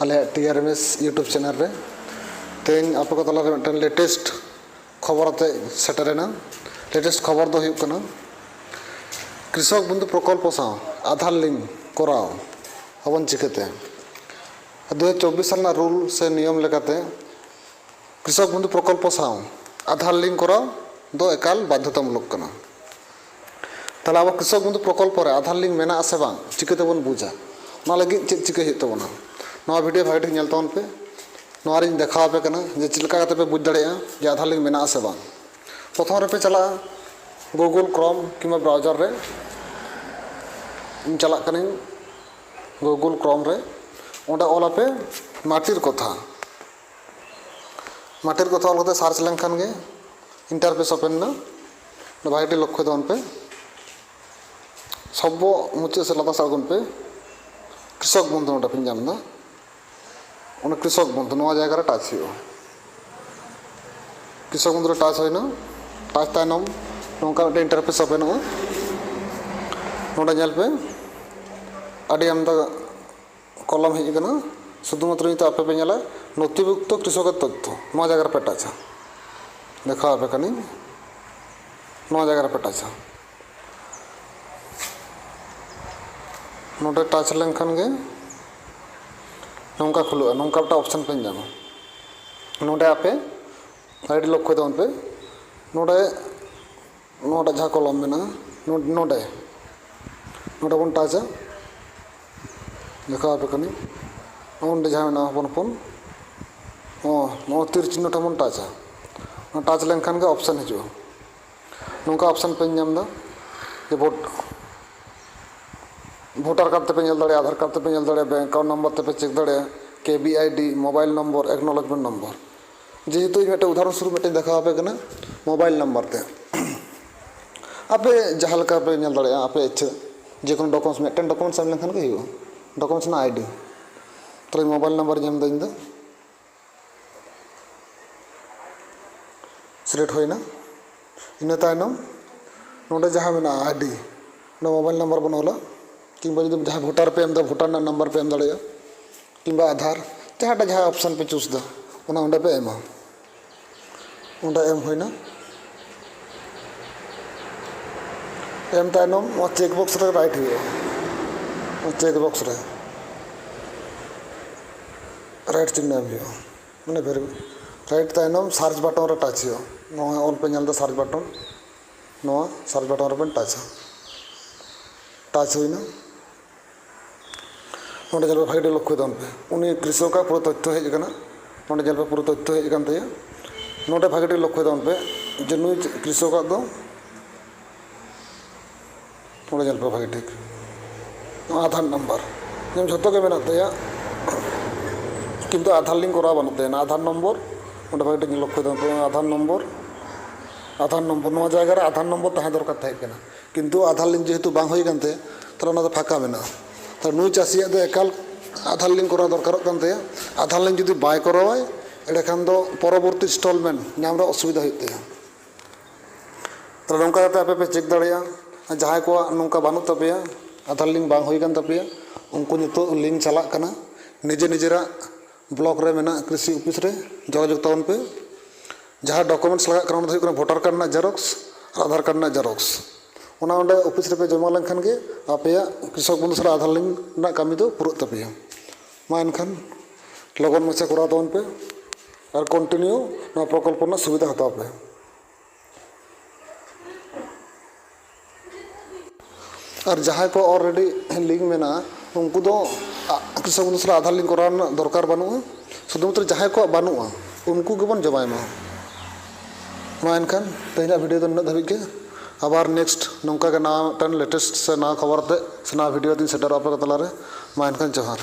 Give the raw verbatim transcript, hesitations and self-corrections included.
ᱟᱞᱮᱭᱟᱜ ᱴᱤ ᱟᱨ M S YouTube channel ᱨᱮ᱾ ᱛᱮᱦᱮᱧ ᱟᱯᱮ ᱠᱚ ᱛᱟᱞᱟᱨᱮ ᱢᱤᱫᱴᱮᱱ ᱞᱮᱴᱮᱥᱴ ᱠᱷᱚᱵᱚᱨ ᱟᱛᱮ ᱥᱮᱴᱮᱨᱮᱱᱟ᱾ ᱞᱮᱴᱮᱥᱴ ᱠᱷᱚᱵᱚᱨ ᱫᱚ ᱦᱩᱭᱩᱜ ᱠᱟᱱᱟ, ᱠᱨᱤᱥᱚᱠ ᱵᱚᱱᱫᱷᱩ ᱯᱨᱚᱠᱚᱞᱯᱚ ᱥᱟᱶ ᱟᱫᱷᱟᱨ ᱞᱤᱝᱠ ᱠᱚᱨᱟᱣ ᱟᱵᱚᱱ ᱪᱤᱠᱟᱹᱛᱮ? ᱫᱩ ᱦᱟᱡᱟᱨ ᱪᱚᱵᱵᱤᱥ ᱥᱟᱞ ᱨᱮᱱᱟᱜ ᱨᱩᱞ ᱥᱮ ᱱᱤᱭᱚᱢ ᱞᱮᱠᱟᱛᱮ ᱠᱨᱤᱥᱚᱠ ᱵᱚᱱᱫᱷᱩ ᱯᱨᱚᱠᱚᱞᱯᱚ ᱥᱟᱶ ᱟᱫᱷᱟᱨ ᱞᱤᱝᱠ ᱠᱚᱨᱟᱣ ᱫᱚ ᱮᱠᱟᱞ ᱵᱟᱫᱽᱫᱷᱚᱛᱟᱢᱩᱞᱚᱠ ᱠᱟᱱᱟ᱾ ᱛᱟᱦᱚᱞᱮ ᱟᱵᱚ ᱠᱨᱤᱥᱚᱠ ᱵᱚᱱᱫᱷᱩ ᱯᱨᱚᱠᱚᱞᱯᱚ ᱨᱮ ᱟᱫᱷᱟᱨ ᱞᱤᱝᱠ ᱢᱮᱱᱟᱜᱼᱟ ᱥᱮ ᱵᱟᱝ, ᱪᱤᱠᱟᱹ ᱛᱮᱵᱚᱱ ᱵᱩᱡᱟ? ᱚᱱᱟ ᱞᱟᱹᱜᱤᱫ ᱪᱮᱫ ᱪᱤᱠᱟᱹ ᱦᱩᱭᱩᱜ ᱛᱟᱵᱚᱱᱟ? ᱱᱚᱣᱟ ᱵᱷᱤᱰᱤᱭᱳ ᱵᱷᱟᱜᱮ ᱴᱷᱤᱠ ᱧᱮᱞ ᱛᱟᱵᱚᱱ ᱯᱮ᱾ ᱱᱚᱣᱟ ᱨᱤᱧ ᱫᱮᱠᱷᱟᱣ ᱟᱯᱮ ᱠᱟᱱᱟ ᱡᱮ ᱪᱮᱫ ᱞᱮᱠᱟ ᱠᱟᱛᱮ ᱯᱮ ᱵᱩᱡᱽ ᱫᱟᱲᱮᱭᱟᱜᱼᱟ ᱡᱮ ᱟᱫᱷᱟᱨ ᱞᱤᱝᱠ ᱢᱮᱱᱟᱜᱼᱟ ᱥᱮ ᱵᱟᱝ᱾ ᱯᱨᱚᱛᱷᱚᱢ ᱨᱮᱯᱮ ᱪᱟᱞᱟᱜᱼᱟ Google Chrome ᱠᱤᱝᱵᱟ ᱵᱨᱟᱣᱡᱟᱨ ᱨᱮ᱾ ᱤᱧ ᱪᱟᱞᱟᱜ ᱠᱟᱹᱱᱟᱹᱧ Google Chrome ᱨᱮ᱾ ᱚᱸᱰᱮ ᱚᱞ ᱟᱯᱮ ᱢᱟᱴᱤᱨ ᱠᱚᱛᱷᱟ᱾ ᱢᱟᱴᱤᱨ ᱠᱚᱛᱷᱟ ᱚᱞ ᱠᱟᱛᱮ ᱥᱟᱨᱪ ᱞᱮᱱᱠᱷᱟᱱ ᱜᱮ ᱤᱱᱴᱟᱨᱯᱷᱮᱥ ᱳᱯᱮᱱ ᱮᱱᱟ᱾ ᱱᱚᱰᱮ ᱵᱷᱟᱜᱮ ᱴᱷᱤᱠ ᱞᱚᱠᱠᱷᱚᱭ ᱛᱟᱵᱚᱱ ᱯᱮ᱾ ᱥᱚᱵᱚ ᱢᱩᱪᱟᱹᱫ ᱥᱮᱫ ᱞᱟᱛᱟᱨ ᱥᱮᱫ ᱟᱬᱜᱚᱱ ᱯᱮ᱾ ᱠᱨᱤᱥᱚᱠ ᱵᱚᱱᱫᱷᱩ ᱱᱚᱰᱮ ᱯᱮ ᱧᱟᱢ ᱮᱫᱟ᱾ ᱚᱱᱟ ᱠᱨᱤᱥᱚᱠ ᱵᱚᱱᱫᱷᱩ ᱱᱚᱣᱟ ᱡᱟᱭᱜᱟ ᱨᱮ ᱴᱟᱪ ᱦᱩᱭᱩᱜᱼᱟ᱾ ᱠᱨᱤᱥᱚᱠ ᱵᱚᱱᱫᱷᱩ ᱨᱮ ᱴᱟᱪ ᱦᱩᱭᱱᱟ᱾ ᱴᱟᱪ ᱛᱟᱭᱱᱚᱢ ᱱᱚᱝᱠᱟ ᱢᱤᱫᱴᱮᱱ ᱤᱱᱴᱟᱨᱯᱷᱮᱥ ᱳᱯᱮᱱᱚᱜᱼᱟ᱾ ᱱᱚᱰᱮ ᱧᱮᱞ ᱯᱮ, ᱟᱹᱰᱤ ᱟᱢᱫᱟ ᱠᱚᱞᱚᱢ ᱦᱮᱡ ᱟᱠᱟᱱᱟ᱾ ᱥᱩᱫᱷᱩ ᱢᱟᱛᱨᱚ ᱱᱤᱛᱚᱜ ᱟᱯᱮ ᱯᱮ ᱧᱮᱞᱟ ᱱᱚᱛᱷᱤᱵᱷᱩᱠᱛᱚ ᱠᱨᱤᱥᱚᱠᱮᱨ ᱛᱚᱛᱛᱷᱚ, ᱱᱚᱣᱟ ᱡᱟᱭᱜᱟ ᱨᱮᱯᱮ ᱴᱟᱪᱟ᱾ ᱫᱮᱠᱷᱟᱣ ᱟᱯᱮ ᱠᱟᱹᱱᱟᱹᱧ, ᱱᱚᱣᱟ ᱡᱟᱭᱜᱟ ᱨᱮᱯᱮ ᱴᱟᱪᱟ᱾ ᱱᱚᱰᱮ ᱴᱟᱪ ᱞᱮᱱᱠᱷᱟᱱ ᱜᱮ ᱱᱚᱝᱠᱟ ᱠᱷᱩᱞᱟᱹᱜᱼᱟ, ᱱᱚᱝᱠᱟ ᱢᱤᱫᱴᱟᱝ ᱚᱯᱥᱮᱱ ᱯᱮ ᱧᱟᱢᱟ᱾ ᱱᱚᱰᱮ ᱟᱯᱮ ᱟᱹᱰᱤ ᱞᱚᱠᱠᱷᱚᱭ ᱛᱟᱵᱚᱱ ᱯᱮ, ᱱᱚᱰᱮ ᱱᱚᱣᱟᱴᱟᱜ ᱡᱟᱦᱟᱸ ᱠᱚᱞᱚᱢ ᱢᱮᱱᱟᱜᱼᱟ, ᱱᱚ-, ᱱᱚᱰᱮ, ᱱᱚᱰᱮ ᱵᱚᱱ ᱴᱟᱪᱟ᱾ ᱫᱮᱠᱷᱟᱣ ᱟᱯᱮ ᱠᱟᱹᱱᱟᱹᱧ, ᱱᱚᱜᱼᱚ ᱱᱚᱰᱮ ᱡᱟᱦᱟᱸ ᱢᱮᱱᱟᱜᱼᱟ ᱦᱚᱯᱚᱱ ᱦᱚᱯᱚᱱ, ᱱᱚᱜᱼᱚ ᱱᱚᱣᱟ ᱛᱤᱨ ᱪᱤᱱᱦᱚ ᱴᱷᱮᱱ ᱵᱚᱱ ᱴᱟᱪᱟ᱾ ᱚᱱᱟ ᱴᱟᱪ ᱞᱮᱱᱠᱷᱟᱱ ᱜᱮ ᱚᱯᱥᱮᱱ ᱦᱤᱡᱩᱜᱼᱟ᱾ ᱱᱚᱝᱠᱟ ᱚᱯᱥᱮᱱ ᱯᱮ ᱧᱟᱢ ᱮᱫᱟ ᱡᱮ ᱵᱷᱳᱴ, ᱵᱷᱳᱴᱟᱨ ᱠᱟᱨᱰ ᱛᱮᱯᱮ ᱧᱮᱞ ᱫᱟᱲᱮᱭᱟᱜᱼᱟ, ᱟᱫᱷᱟᱨ ᱠᱟᱨᱰ ᱛᱮᱯᱮ ᱧᱮᱞ ᱫᱟᱲᱮᱭᱟᱜᱼᱟ, ᱵᱮᱝᱠ ᱮᱠᱟᱣᱩᱱᱴ ᱱᱟᱢᱵᱟᱨ ᱛᱮᱯᱮ ᱪᱮᱠ ᱫᱟᱲᱮᱭᱟᱜᱼᱟ, K B I D, mobile number, acknowledgement number. ᱡᱮᱦᱮᱛᱩ ᱤᱧ ᱢᱤᱫᱴᱮᱱ ᱩᱫᱟᱦᱚᱨᱚᱱ ᱥᱚᱨᱩᱯ ᱢᱤᱫᱴᱮᱱ ᱫᱮᱠᱷᱟᱣ ᱟᱯᱮ ᱠᱟᱱᱟ ᱢᱳᱵᱟᱭᱤᱞ ᱱᱟᱢᱵᱟᱨ ᱛᱮ᱾ ᱟᱯᱮ ᱡᱟᱦᱟᱸ ᱞᱮᱠᱟ ᱯᱮ ᱧᱮᱞ ᱫᱟᱲᱮᱭᱟᱜᱼᱟ ᱟᱯᱮ ᱤᱪᱪᱷᱟᱹ, ᱡᱮ ᱠᱳᱱᱳ ᱰᱚᱠᱩᱢᱮᱱᱴᱥ, ᱢᱤᱫᱴᱮᱱ ᱰᱚᱠᱩᱢᱮᱱᱴᱥ ᱮᱢ ᱞᱮᱱᱠᱷᱟᱱ ᱜᱮ ᱦᱩᱭᱩᱜᱼᱟ, ᱰᱚᱠᱩᱢᱮᱱᱴᱥ ᱨᱮᱱᱟᱜ ᱟᱭ ᱰᱤ᱾ ᱛᱟᱦᱞᱮ ᱢᱳᱵᱟᱭᱤᱞ ᱱᱟᱢᱵᱟᱨ ᱧᱟᱢ ᱫᱟᱹᱧ ᱤᱧ ᱫᱚ᱾ ᱥᱤᱞᱮᱠᱴ ᱦᱩᱭᱱᱟ᱾ ᱤᱱᱟᱹ ᱛᱟᱭᱱᱚᱢ ᱱᱚᱰᱮ ᱡᱟᱦᱟᱸ ᱢᱮᱱᱟᱜᱼᱟ ᱟᱭ ᱰᱤ, ᱱᱚᱰᱮ ᱢᱳᱵᱟᱭᱤᱞ ᱱᱟᱢᱵᱟᱨ ᱵᱚᱱ ᱚᱞᱟ, ᱠᱤᱝᱵᱟ ᱡᱩᱫᱤ ᱡᱟᱦᱟᱸᱭ ᱵᱷᱳᱴᱟᱨ ᱯᱮ ᱮᱢ ᱮᱫᱟ, ᱵᱷᱳᱴᱟᱨ ᱨᱮᱱᱟᱜ ᱱᱟᱢᱵᱟᱨ ᱯᱮ ᱮᱢ ᱫᱟᱲᱮᱭᱟᱜᱼᱟ᱾ ᱠᱤᱝᱵᱟ ᱟᱫᱷᱟᱨ, ᱡᱟᱦᱟᱸᱴᱟᱜ, ᱡᱟᱦᱟᱸ ᱚᱯᱥᱚᱱ ᱯᱮ ᱪᱩᱡᱽ ᱮᱫᱟ, ᱚᱱᱟ ᱚᱸᱰᱮ ᱯᱮ ᱮᱢᱟ᱾ ᱚᱸᱰᱮ ᱮᱢ ᱦᱩᱭᱱᱟ᱾ ᱮᱢ ᱛᱟᱭᱱᱚᱢ ᱱᱚᱣᱟ ᱪᱮᱠ ᱵᱚᱠᱥ ᱨᱮ ᱨᱟᱭᱤᱴ ᱦᱩᱭᱩᱜᱼᱟ᱾ ᱱᱚᱣᱟ ᱪᱮᱠ ᱵᱚᱠᱥ ᱨᱮ ᱨᱟᱭᱤᱴ ᱪᱤᱱᱦᱟᱹ ᱮᱢ ᱦᱩᱭᱩᱜᱼᱟ᱾ ᱢᱟᱱᱮ ᱵᱷᱮᱨᱤ-, ᱨᱟᱭᱤᱴ ᱛᱟᱭᱱᱚᱢ ᱥᱟᱨᱪ ᱵᱟᱴᱚᱱ ᱨᱮ ᱴᱟᱪ ᱦᱩᱭᱩᱜᱼᱟ᱾ ᱱᱚᱣᱟ ᱚᱞ ᱯᱮ ᱧᱮᱞ ᱮᱫᱟ ᱥᱟᱨᱪ ᱵᱟᱴᱚᱱ, ᱱᱚᱣᱟ ᱥᱟᱨᱪ ᱵᱟᱴᱚᱱ ᱨᱮᱵᱮᱱ ᱴᱟᱪᱟ᱾ ᱴᱟᱪ ᱦᱩᱭᱱᱟ᱾ ᱱᱚᱰᱮ ᱧᱮᱞ ᱯᱮ, ᱵᱷᱟᱜᱮ ᱴᱷᱤᱠ ᱞᱚᱠᱠᱷᱚᱭ ᱛᱟᱵᱚᱱ ᱯᱮ, ᱩᱱᱤ ᱠᱨᱤᱥᱚᱠᱟᱜ ᱯᱩᱨᱟᱹ ᱛᱚᱛᱛᱷᱚ ᱦᱮᱡ ᱟᱠᱟᱱᱟ᱾ ᱱᱚᱰᱮ ᱧᱮᱞ ᱯᱮ, ᱯᱩᱨᱟᱹ ᱛᱚᱛᱛᱷᱚ ᱦᱮᱡ ᱟᱠᱟᱱ ᱛᱟᱭᱟ᱾ ᱱᱚᱰᱮ ᱵᱷᱟᱜᱮ ᱴᱷᱤᱠ ᱞᱚᱠᱠᱷᱚᱭ ᱛᱟᱵᱚᱱ ᱯᱮ ᱡᱮ ᱱᱩᱭ ᱠᱨᱤᱥᱚᱠᱟᱜ ᱫᱚ ᱱᱚᱰᱮ ᱧᱮᱞ ᱯᱮ ᱵᱷᱟᱜᱮ ᱴᱷᱤᱠ, ᱟᱫᱷᱟᱨ ᱱᱟᱢᱵᱟᱨ ᱡᱮᱢᱚᱱ ᱡᱷᱚᱛᱚ ᱜᱮ ᱢᱮᱱᱟᱜ ᱛᱟᱭᱟ, ᱠᱤᱱᱛᱩ ᱟᱫᱷᱟᱨ ᱞᱤᱝᱠ ᱠᱚᱨᱟᱣ ᱵᱟᱹᱱᱩᱜ ᱛᱟᱭᱟ᱾ ᱟᱫᱷᱟᱨ ᱱᱚᱢᱵᱚᱨ ᱚᱸᱰᱮ ᱵᱷᱟᱜᱮ ᱴᱷᱤᱠ ᱞᱚᱠᱠᱷᱚᱭ ᱛᱟᱵᱚᱱ ᱯᱮ, ᱟᱫᱷᱟᱨ ᱱᱚᱢᱵᱚᱨ, ᱟᱫᱷᱟᱨ ᱱᱚᱢᱵᱚᱨ, ᱱᱚᱣᱟ ᱡᱟᱭᱜᱟ ᱨᱮ ᱟᱫᱷᱟᱨ ᱱᱚᱢᱵᱚᱨ ᱛᱟᱦᱮᱸ ᱫᱚᱨᱠᱟᱨ ᱛᱟᱦᱮᱸ ᱠᱟᱱᱟ, ᱠᱤᱱᱛᱩ ᱟᱫᱷᱟᱨ ᱞᱤᱝᱠ ᱡᱮᱦᱮᱛᱩ ᱵᱟᱝ ᱦᱩᱭ ᱟᱠᱟᱱ ᱛᱟᱭᱟ, ᱛᱟᱦᱚᱞᱮ ᱚᱱᱟ ᱫᱚ ᱯᱷᱟᱸᱠᱟ ᱢᱮᱱᱟᱜᱼᱟ᱾ ᱛᱟᱦᱚᱞᱮ ᱱᱩᱭ ᱪᱟᱹᱥᱤᱭᱟᱜ ᱫᱚ ᱮᱠᱟᱞ ᱟᱫᱷᱟᱨ ᱞᱤᱝᱠ ᱠᱚᱨᱟᱣ ᱫᱚᱨᱠᱟᱨᱚᱜ ᱠᱟᱱ ᱛᱟᱭᱟ᱾ ᱟᱫᱷᱟᱨ ᱞᱤᱝᱠ ᱡᱩᱫᱤ ᱵᱟᱭ ᱠᱚᱨᱟᱣᱟᱭ, ᱮᱸᱰᱮᱠᱷᱟᱱ ᱫᱚ ᱯᱚᱨᱚᱵᱚᱨᱛᱤ ᱤᱱᱥᱴᱚᱞᱢᱮᱱᱴ ᱧᱟᱢ ᱨᱮ ᱚᱥᱩᱵᱤᱫᱷᱟ ᱦᱩᱭᱩᱜ ᱛᱟᱭᱟ᱾ ᱛᱟᱦᱚᱞᱮ ᱱᱚᱝᱠᱟ ᱠᱟᱛᱮ ᱟᱯᱮ ᱯᱮ ᱪᱮᱠ ᱫᱟᱲᱮᱭᱟᱜᱼᱟ᱾ ᱡᱟᱦᱟᱸᱭ ᱠᱚᱣᱟᱜ ᱱᱚᱝᱠᱟ ᱵᱟᱹᱱᱩᱜ ᱛᱟᱯᱮᱭᱟ, ᱟᱫᱷᱟᱨ ᱞᱤᱝᱠ ᱵᱟᱝ ᱦᱩᱭ ᱠᱟᱱ ᱛᱟᱯᱮᱭᱟ, ᱩᱱᱠᱩ ᱱᱤᱛᱚᱜ ᱞᱤᱝᱠ ᱪᱟᱞᱟᱜ ᱠᱟᱱᱟ, ᱱᱤᱡᱮ ᱱᱤᱡᱮᱨᱟᱜ ᱵᱞᱚᱠ ᱨᱮ ᱢᱮᱱᱟᱜ ᱠᱨᱤᱥᱤ ᱚᱯᱷᱤᱥ ᱨᱮ ᱡᱳᱜᱟᱡᱳᱜᱽ ᱛᱟᱵᱚᱱ ᱯᱮ᱾ ᱡᱟᱦᱟᱸ ᱰᱚᱠᱩᱢᱮᱱᱴᱥ ᱞᱟᱜᱟᱜ ᱠᱟᱱᱟ, ᱚᱱᱟ ᱫᱚ ᱦᱩᱭᱩᱜ ᱠᱟᱱᱟ ᱵᱷᱳᱴᱟᱨ ᱠᱟᱨᱰ ᱨᱮᱱᱟᱜ ᱡᱮᱨᱚᱠᱥ ᱟᱨ ᱟᱫᱷᱟᱨ ᱠᱟᱨᱰ ᱨᱮᱱᱟᱜ ᱡᱮᱨᱚᱠᱥ᱾ ᱚᱱᱟ ᱚᱸᱰᱮ ᱚᱯᱷᱤᱥ ᱨᱮᱯᱮ ᱡᱚᱢᱟ ᱞᱮᱱᱠᱷᱟᱱ ᱜᱮ ᱟᱯᱮᱭᱟᱜ ᱠᱨᱤᱥᱚᱠ ᱵᱚᱱᱫᱷᱩ ᱥᱟᱞᱟᱜ ᱟᱫᱷᱟᱨ ᱞᱤᱝᱠ ᱨᱮᱱᱟᱜ ᱠᱟᱹᱢᱤ ᱫᱚ ᱯᱩᱨᱟᱹᱜ ᱛᱟᱯᱮᱭᱟ᱾ ᱢᱟ ᱮᱱᱠᱷᱟᱱ ᱞᱚᱜᱚᱱ ᱢᱟᱪᱷᱟ ᱠᱚᱨᱟᱣ ᱛᱟᱵᱚᱱ ᱯᱮ ᱟᱨ ᱠᱚᱱᱴᱤᱱᱤᱭᱩ ᱱᱚᱣᱟ ᱯᱨᱚᱠᱚᱞᱯᱚ ᱨᱮᱱᱟᱜ ᱥᱩᱵᱤᱫᱷᱟ ᱦᱟᱛᱟᱣ ᱯᱮ᱾ ᱟᱨ ᱡᱟᱦᱟᱸᱭ ᱠᱚ already ᱞᱤᱝᱠ ᱢᱮᱱᱟᱜᱼᱟ, ᱩᱱᱠᱩ ᱫᱚ, ᱟ, ᱠᱨᱤᱥᱚᱠ ᱵᱚᱱᱫᱷᱩ ᱥᱟᱞᱟᱜ ᱟᱫᱷᱟᱨ ᱞᱤᱝᱠ ᱠᱚᱨᱟᱣ ᱨᱮᱱᱟᱜ ᱫᱚᱨᱠᱟᱨ ᱵᱟᱹᱱᱩᱜᱼᱟ᱾ ᱥᱩᱫᱷᱩ ᱢᱟᱛᱨᱚ ᱡᱟᱦᱟᱸᱭ ᱠᱚᱣᱟᱜ ᱵᱟᱹᱱᱩᱜᱼᱟ, ᱩᱱᱠᱩ ᱜᱮᱵᱚᱱ ᱡᱚᱢᱟᱭ ᱢᱟ᱾ ᱢᱟ ᱮᱱᱠᱷᱟᱱ ᱛᱮᱦᱮᱧᱟᱜ ᱵᱷᱤᱰᱤᱭᱳ ᱫᱚ ᱱᱩᱱᱟᱹᱜ ᱫᱷᱟᱹᱵᱤᱡ ᱜᱮ᱾ ᱟᱵᱟᱨ ᱱᱮᱠᱥᱴ ᱱᱚᱝᱠᱟ ᱜᱮ ᱱᱟᱣᱟ ᱢᱤᱫᱴᱟᱝ ᱞᱮᱴᱮᱥᱴ ᱥᱮ ᱱᱟᱣᱟ ᱠᱷᱚᱵᱚᱨ ᱟᱛᱮ ᱥᱮ ᱱᱟᱣᱟ ᱵᱷᱤᱰᱤᱭᱳ ᱛᱤᱧ ᱥᱮᱴᱮᱨᱚᱜᱼᱟ ᱟᱯᱮ ᱠᱚ ᱛᱟᱞᱟᱨᱮ᱾ ᱢᱟ ᱮᱱᱠᱷᱟᱱ ᱡᱚᱦᱟᱨ᱾